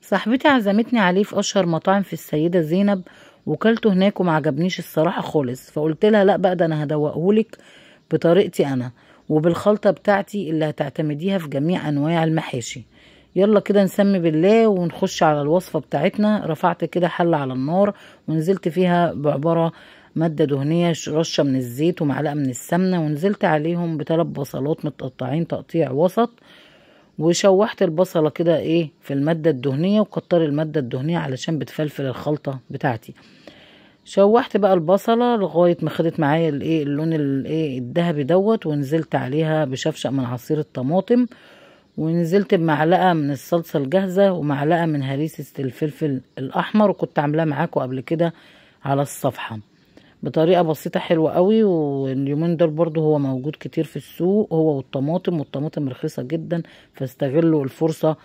صاحبتي عزمتني عليه في اشهر مطاعم في السيدة زينب، وكلته هناك وما عجبنيش الصراحة خالص. فقلت لها لا بقى، ده انا هدوقهولك بطريقتي انا وبالخلطة بتاعتي اللي هتعتمديها في جميع انواع المحاشي. يلا كده نسمي بالله ونخش على الوصفة بتاعتنا. رفعت كده حلة على النار ونزلت فيها بعبارة مادة دهنية، رشة من الزيت ومعلقة من السمنة، ونزلت عليهم بثلاث بصلات متقطعين تقطيع وسط، وشوحت البصلة كده ايه في المادة الدهنية، وكتر المادة الدهنية علشان بتفلفل الخلطة بتاعتي. شوحت بقى البصلة لغاية ما خدت معايا الايه اللون الايه الذهبي دوت، ونزلت عليها بشفشق من عصير الطماطم، ونزلت بمعلقة من الصلصة الجاهزة ومعلقة من هريسة الفلفل الأحمر، وكنت عاملاه معاكم قبل كده على الصفحة بطريقة بسيطة حلوة قوي. واليومين دول برضو هو موجود كتير في السوق، هو والطماطم، والطماطم رخيصة جدا، فاستغلوا الفرصة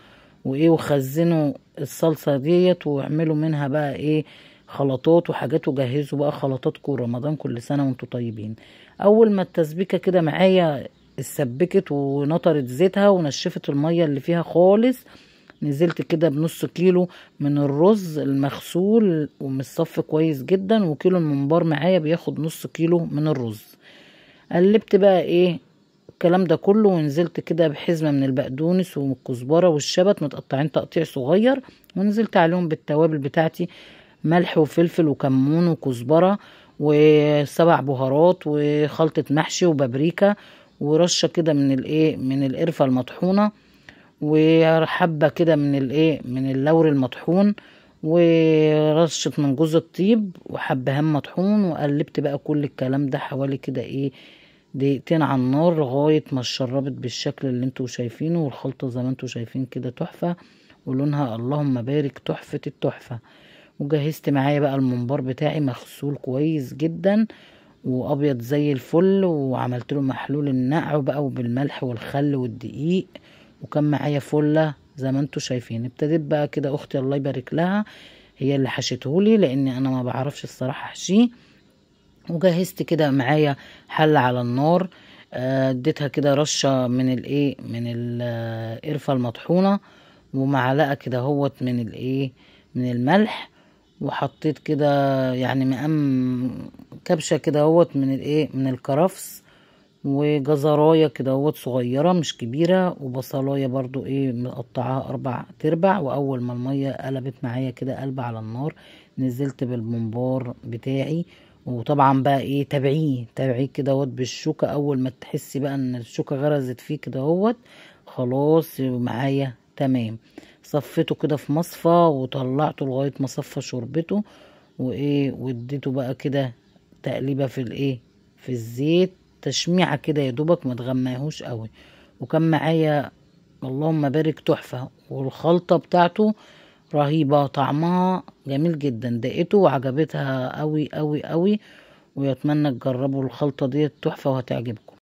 وايه وخزنوا الصلصة ديت واعملوا منها بقى ايه خلطات وحاجات، وجهزوا بقى خلطاتكم رمضان. كل سنة وانتم طيبين. اول ما التسبيكة كده معايا اتسبكت ونطرت زيتها ونشفت المية اللي فيها خالص، نزلت كده بنص كيلو من الرز المغسول ومتصفي كويس جدا، وكيلو الممبار معايا بياخد نص كيلو من الرز. قلبت بقى ايه الكلام ده كله، ونزلت كده بحزمة من البقدونس والكزبرة والشبت متقطعين تقطيع صغير، ونزلت عليهم بالتوابل بتاعتي، ملح وفلفل وكمون وكزبرة وسبع بهارات وخلطة محشي وبابريكا، ورشة كده من الايه من القرفة المطحونة، وحبة كده من الايه من اللوري المطحون، ورشة من جوز الطيب وحبهان مطحون. وقلبت بقى كل الكلام ده حوالي كده ايه دقيقتين على النار لغاية ما اتشربت بالشكل اللي انتوا شايفينه. والخلطة زي ما انتوا شايفين كده تحفة، ولونها اللهم بارك تحفة التحفة. وجهزت معايا بقى الممبار بتاعي مغسول كويس جدا وابيض زي الفل، وعملت له محلول النقع بقى وبالملح والخل والدقيق، وكان معايا فله زي ما انتوا شايفين. ابتديت بقى كده اختي الله يبارك لها هي اللي حشتهولي، لان انا ما بعرفش الصراحة احشيه. وجهزت كده معايا حله على النار، اديتها كده رشه من الايه من القرفه المطحونه، ومعلقة كده اهوت من الايه من الملح، وحطيت كده يعني مقام كبشة كده اهوت من الايه من الكرفس، وجزرايه كده اهوت صغيرة مش كبيرة، وبصلايه برضو ايه مقطعاها 4 ارباع. واول ما المية قلبت معايا كده قلبه على النار، نزلت بالممبار بتاعي، وطبعا بقى ايه تابعية تابعية كده اهوت بالشوكة. اول ما تحسي بقى ان الشوكة غرزت فيه كده اهوت خلاص معايا تمام. صفيته كده في مصفى وطلعته لغاية ما صفى شربته، وايه واديته بقى كده تقليبه في الايه في الزيت، تشميعه كده يا دوبك ما تغمقهوش قوي. وكان معايا اللهم بارك تحفة، والخلطه بتاعته رهيبة، طعمها جميل جدا، دقته وعجبتها قوي قوي قوي، ويتمنى تجربوا الخلطة دي تحفة وهتعجبكم.